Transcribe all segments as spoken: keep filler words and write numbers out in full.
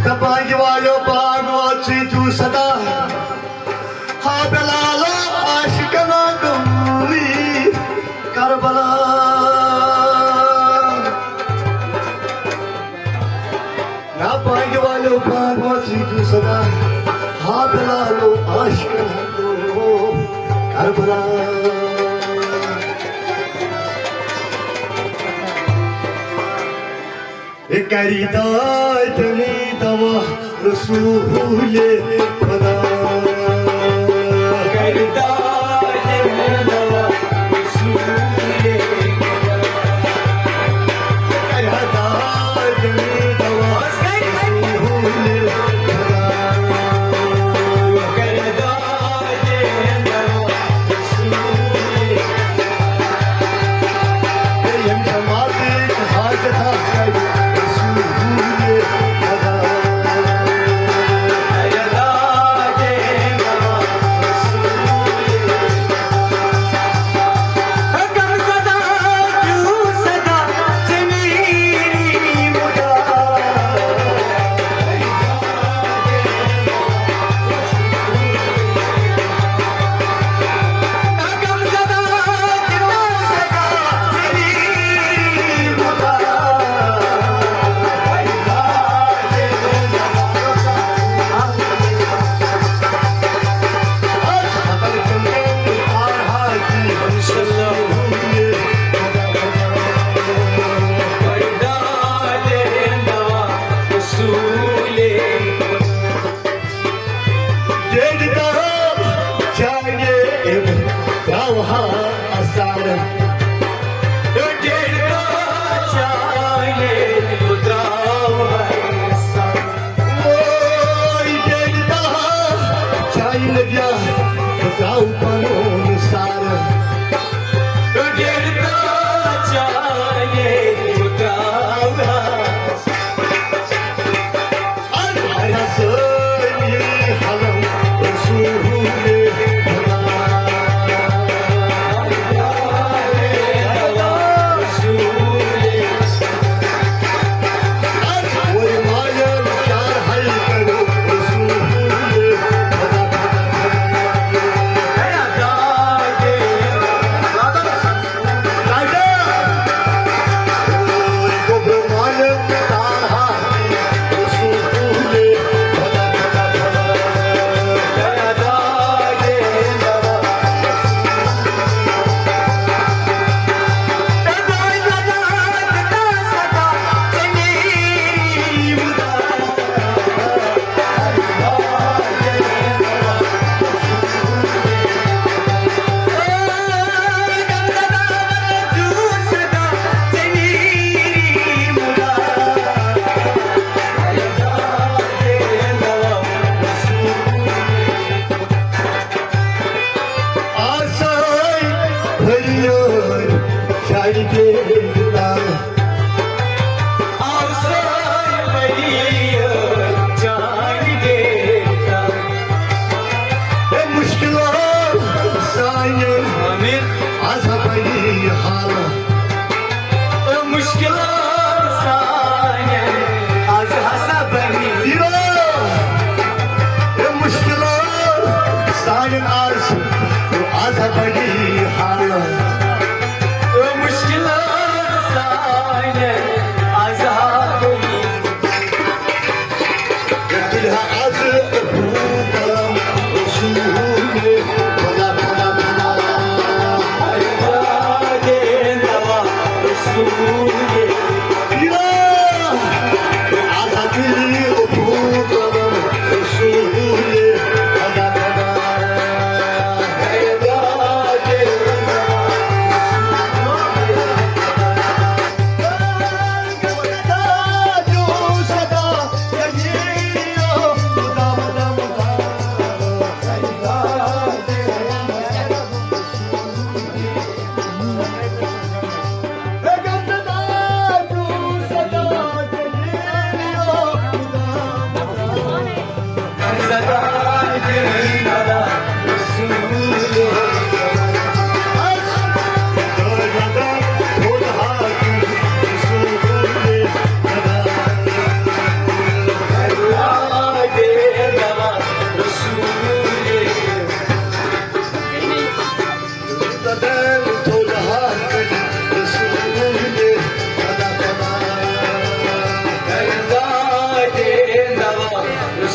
دپان یہِ والٮ۪و باغ واتسٕے دِیِو صدا۔ ہا بلالو عاشقن گوٚوٕے کربلا۔ نا بانگہِ والٮ۪و باغ واتسٕے دِیِو صدا۔ ہا بلالو عاشقن گوٚو کربلا۔ اے کری داد می دوا رسول خدا۔ کری داد می دوا رسول خدا۔ کری داد می دوا رسول خدا۔ کری داد می دوا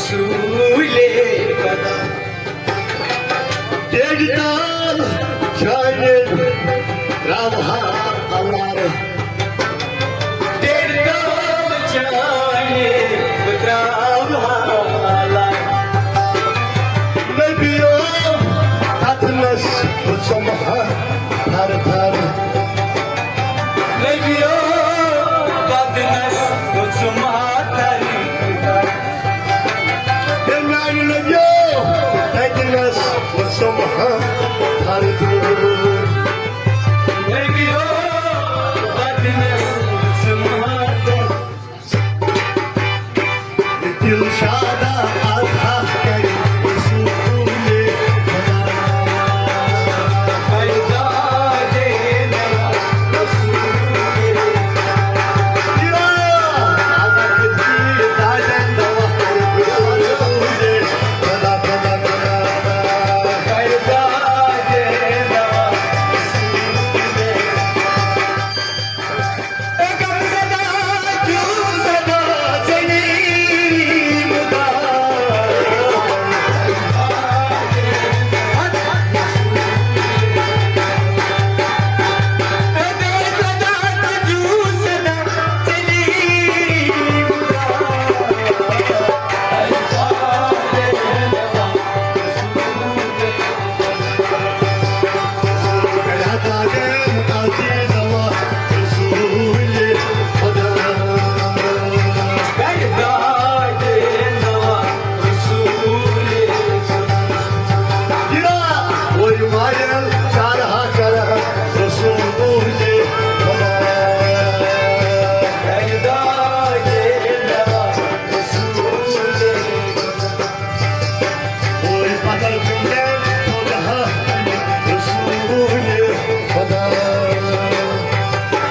رسولے خدا۔ ڈیڈ تال چانہِ تراوہا الار۔ ڈیڈ تال چانہِ تراوہا الار۔ نبیو تتنس وُچھم ہا تھر تھر۔ نبیو تتنس وُچھم ہا تھر تھر۔ ہے میانہِ نبیو، تتنس وُچھم ہا تھر تھر۔ نبیو، تتنس وُچھم ہا تھر۔ دلشادا ادا کرِ رسول خدا۔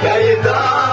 پیدا دینا